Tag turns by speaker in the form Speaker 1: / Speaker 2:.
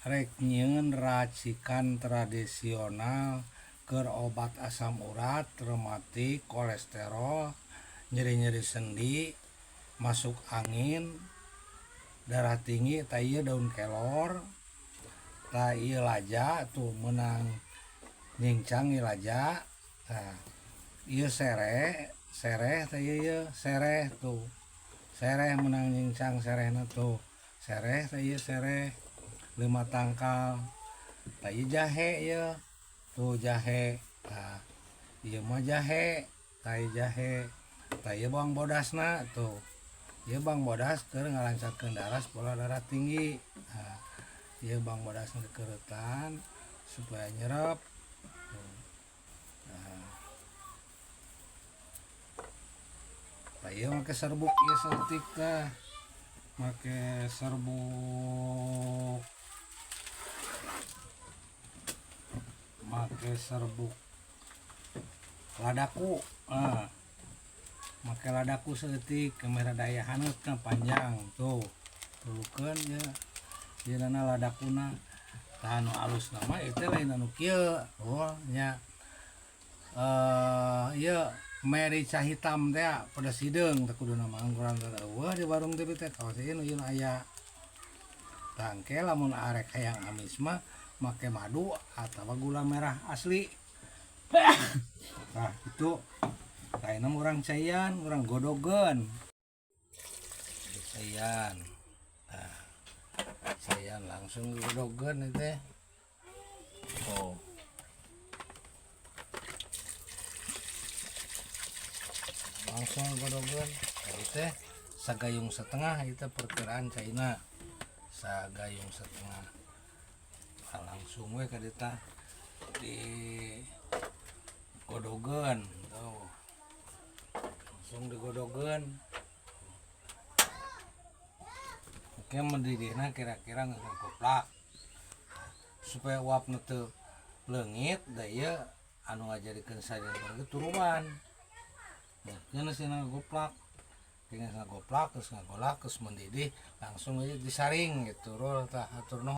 Speaker 1: Rek nyieun racikan tradisional keur obat asam urat, rematik, kolesterol, nyeri-nyeri sendi, masuk angin, darah tinggi. Tah, ieu daun kelor, tah ieu laja tuh meunang nyincang ieu laja. Tah, ieu sereh, sereh tah ieu, ieu sereh tuh. Sereh meunang nyincang serehna tuh. Sereh tah ieu sereh 5 tangkal. Tah, ieu jahe ieu. Tuh jahe. Tah, ieu mah jahe. Tah, ieu jahe. Tah, ieu bawang bodasna tuh. Ieu bawang bodas keur ngalancarkeun darah pola darah tinggi. Nah, ieu bawang bodasna dikeuretan supaya nyerep. Tuh. Nah. Tah, ieu make serbuk ieu saeutik tah. Make serbuk, make serbuk ladaku. Ah, make ladaku saeutik kamera daya haneutna panjang tuh. Tulukeun ya. Ieu na ladakuna. Tah, anu alusna mah ieu teh lain anu kieu. Oh nya. Ieu merica hitam teh pedas hideung teh kuduna mah kurang teh eueuh di warung teh teh kawas ieu nu ieu aya. Tah, engke lamun arek hayang amis mah make madu atawa gula merah asli. Nah, itu lainna urang caian, urang godogeun. Caian. Nah, caian langsung digodogeun ieu teh. Oh. Langsung godogeun. Nah, ieu teh sagayung setengah ieu teh perkiraan caina. Sagayung setengah. Nah, langsung we ka dieu tah di godogeun tuh. Langsung digodogeun. Oke, mendidihna kira-kira geus koplak. Supaya uapna teu leungit da ieu anu ngajadikeun sajen ge turuban. Nah, keun sina goplak. Geus ngagoplak, geus ngagolak, geus mendidih, langsung aja disaring gitu. Rol tah, atur nuhun.